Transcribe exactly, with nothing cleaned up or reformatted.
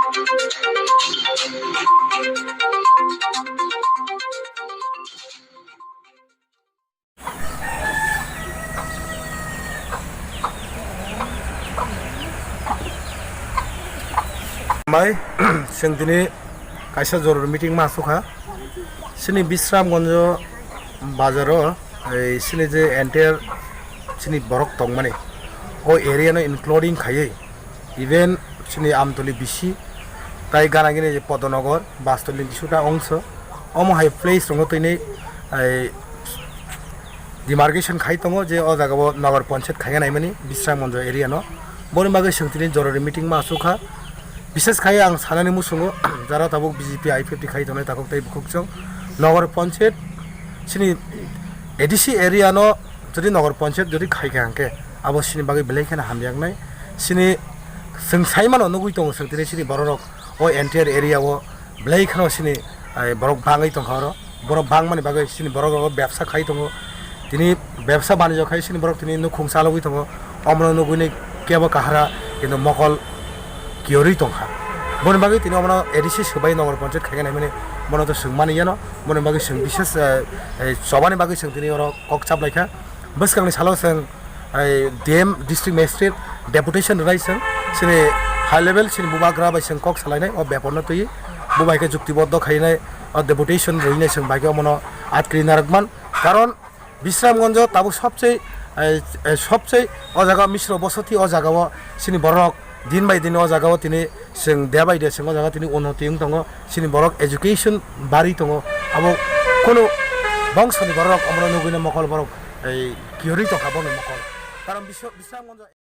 Mai, chwng tini kaisa joror meeting ma asukha. Chini Bisramganj bazaro, ei, chini je entire chini borok tongmani, o area no including khaiwi, even chini Amtoli bisi, tai gana gini je Podonogor, Bastoli ni bisuta ongso, omo hai place rokno tini, ei, demarcation khai tongo je o jaga o Nagar Panchayat khaina naimani Bisramganj area no. Boni bagwi chwng tini jorori meeting ma asukha. Bishes khai ang sanani musungo jara tabuk B J P I P F T khai tongnai takhuk tei bukhuk chwng Nagar Panchayat chini A D C area no jodi Nagar Panchayat jodi khai kha hwnkhe abo chini bagwi belai kheno hamjaknai. Chini chwng saimano nugwi tongo chwng tini chini bororok o entire area o belai kheno chini, ai, borok bangwi tongkha oro. Borok bangmani bagwi chini borok rogo bebsa khai tongo. Tini bebsa banijak khai chini borok tini nukhung chalogwi tongo. Omono nugwini kebo kahara kintu mokol kiyorwi tongkha. Boni bagwi tini omono A D C swbai Nagar Panchayat khaikhe naimani bono to swngmani yano. Boni bagwi chwng bises, eh, eh, chobani bagwi chwng tini oro kok chaplaikha. Bwskangni salo chwng, ai, D M, District Magistrate, deputation rwnai chwng, chini high level chini bubagra bai chwng kok salainai o bepar no twi, bo bai khe jukti boddo khainai o deputation rwnai chwng bai khe omono atkri narwkman. Karon Bisramganj o tabuk sobse, ai, ai, sobse o jaga misro bosoti o jaga o chini borok din bai din o jaga o tini chwng de bai de chwng o jaga tini unnoti wng tongo, chini borok education bari tongo, abo kunu bongso ni borok omono nugwino mokol borok, ei, kiyorwi tongkha boni mokol. Karon Biswa-, Bisramganj o